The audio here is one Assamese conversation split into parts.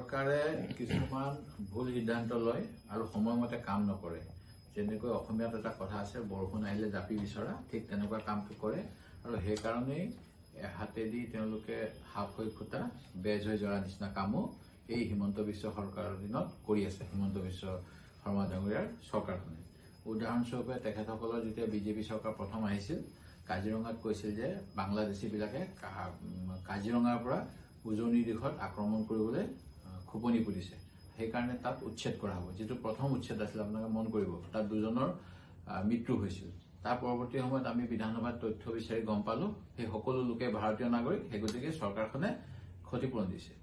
চৰকাৰে কিছুমান ভুল সিদ্ধান্ত লয় আৰু সময়মতে কাম নকৰে। যেনেকৈ অসমীয়াত এটা কথা আছে, বৰষুণ আহিলে জাপি বিচৰা, ঠিক তেনেকুৱা কামটো কৰে। আৰু সেইকাৰণেই হাতেদি তেওঁলোকে সাপ হৈ খুটা বেজ হৈ জৰা নিচিনা কামো এই হিমন্ত বিশ্ব চৰকাৰৰ দিনত কৰি আছে, হিমন্ত বিশ্ব শৰ্মা ডাঙৰীয়াৰ চৰকাৰখনে। উদাহৰণস্বৰূপে তেখেতসকলৰ যেতিয়া বিজেপি চৰকাৰ প্ৰথম আহিছিল, কাজিৰঙাত কৈছিল যে বাংলাদেশীবিলাকে কাজিৰঙাৰ পৰা উজনিৰ দিশত আক্ৰমণ কৰিবলৈ খোপনি পুতিছে, সেইকাৰণে তাত উচ্ছেদ কৰা হ'ব। যিটো প্ৰথম উচ্ছেদ আছিল, আপোনালোকে মন কৰিব, তাত দুজনৰ মৃত্যু হৈছিল। তাৰ পৰৱৰ্তী সময়ত আমি বিধানসভাত তথ্য বিচাৰি গম পালো সেই সকলো লোকে ভাৰতীয় নাগৰিক, সেই গতিকে চৰকাৰখনে ক্ষতিপূৰণ দিছে।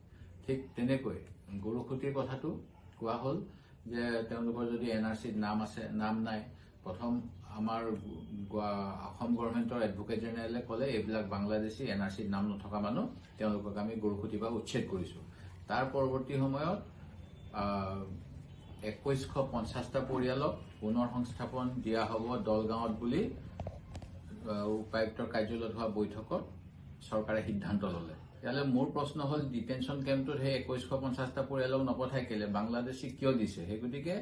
ঠিক তেনেকৈ গৰুখুঁটিৰ কথাটো কোৱা হ'ল যে তেওঁলোকৰ যদি এন আৰ চিত নাম আছে, নাম নাই। প্ৰথম আমাৰ অসম গভৰ্ণমেণ্টৰ এডভকেট জেনেৰেলে ক'লে এইবিলাক বাংলাদেশী এন আৰ চিত নাম নথকা মানুহ, তেওঁলোকক আমি গৰুখুঁটিৰ পৰা উচ্ছেদ কৰিছো। তাৰ পৰৱৰ্তী সময়ত 2150টা পৰিয়ালক পুনৰ সংস্থাপন দিয়া হ'ব দলগাঁৱত বুলি উপায়ুক্তৰ কাৰ্যালয়ত হোৱা বৈঠকত চৰকাৰে সিদ্ধান্ত ল'লে। তেতিয়াহ'লে মোৰ প্ৰশ্ন হ'ল, ডিটেনশ্যন কেম্পটোত সেই 2150টা পৰিয়ালক নপঠাই কেলে বাংলাদেশীক কিয় দিছে? সেই গতিকে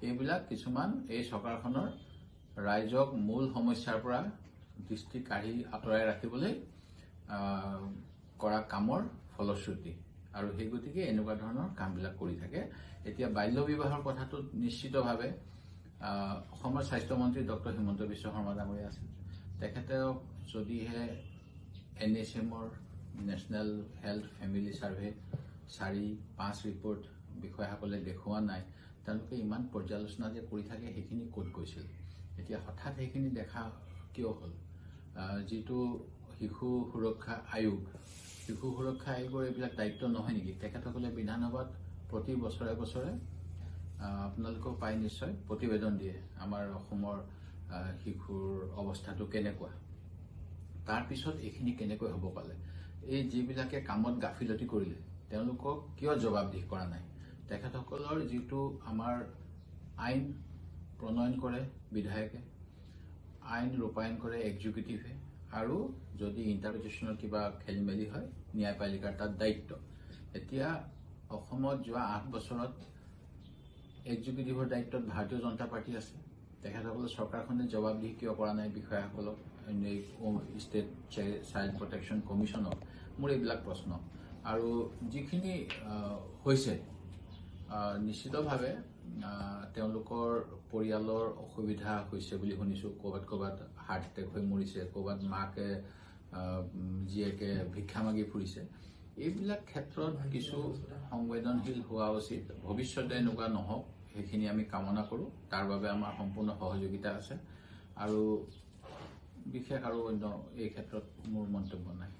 এইবিলাক কিছুমান এই চৰকাৰখনৰ ৰাইজক মূল সমস্যাৰ পৰা দৃষ্টি কাঢ়ি আঁতৰাই ৰাখিবলৈ কৰা কামৰ ফলশ্ৰুতি, আৰু সেই গতিকে এনেকুৱা ধৰণৰ কামবিলাক কৰি থাকে। এতিয়া বাল্য বিবাহৰ কথাটোত নিশ্চিতভাৱে অসমৰ স্বাস্থ্যমন্ত্ৰী ডক্টৰ হিমন্ত বিশ্ব শৰ্মা ডাঙৰীয়া আছিল। তেখেতক যদিহে এন এইচ এমৰ national health family survey 4-5 report বিষয়াসকলে দেখুওৱা নাই, তেওঁলোকে ইমান পৰ্যালোচনা যে কৰি থাকে সেইখিনি ক'ত গৈছিল? এতিয়া হঠাৎ সেইখিনি দেখা কিয় হ'ল? যিটো শিশু সুৰক্ষা আয়োগ, শিশু সুৰক্ষা আয়োগৰ এইবিলাক দায়িত্ব নহয় নেকি? তেখেতসকলে বিধানসভাত প্ৰতি বছৰে বছৰে আপোনালোকেও পাই নিশ্চয় প্ৰতিবেদন দিয়ে আমাৰ অসমৰ শিশুৰ অৱস্থাটো কেনেকুৱা। তাৰপিছত এইখিনি কেনেকৈ হ'ব পালে? এই যিবিলাকে কামত গাফিলতি কৰিলে তেওঁলোকক কিয় জবাবদিহি কৰা নাই? তেখেতসকলৰ যিটো আমাৰ আইন প্ৰণয়ন কৰে বিধায়কে, আইন ৰূপায়ণ কৰে এক্সিকিউটিভে, আৰু যদি ইণ্টাৰপ্ৰিটেশ্যনৰ কিবা খেলি মেলি হয় ন্যায়পালিকাৰ তাত দায়িত্ব। এতিয়া অসমত যোৱা 8 বছৰত এক্সিকিউটিভৰ দায়িত্বত ভাৰতীয় জনতা পাৰ্টি আছে। তেখেতসকলে চৰকাৰখনে জবাবদিহি কিয় কৰা নাই বিষয়াসকলক, ষ্টেট চাইল্ড প্ৰটেকশ্যন কমিশ্যনক? মোৰ এইবিলাক প্ৰশ্ন। আৰু যিখিনি হৈছে নিশ্চিতভাৱে তেওঁলোকৰ পৰিয়ালৰ অসুবিধা হৈছে বুলি শুনিছোঁ। ক'ৰবাত ক'ৰবাত হাৰ্ট এটেক হৈ মৰিছে, ক'ৰবাত মাকে জীয়েকে ভিক্ষা মাগি ফুৰিছে। এইবিলাক ক্ষেত্ৰত কিছু সংবেদনশীল হোৱা উচিত। ভৱিষ্যতে এনেকুৱা নহওক সেইখিনি আমি কামনা কৰোঁ। তাৰ বাবে আমাৰ সম্পূৰ্ণ সহযোগিতা আছে। আৰু বিশেষ আৰু অন্য এই ক্ষেত্ৰত মোৰ মন্তব্য নাই।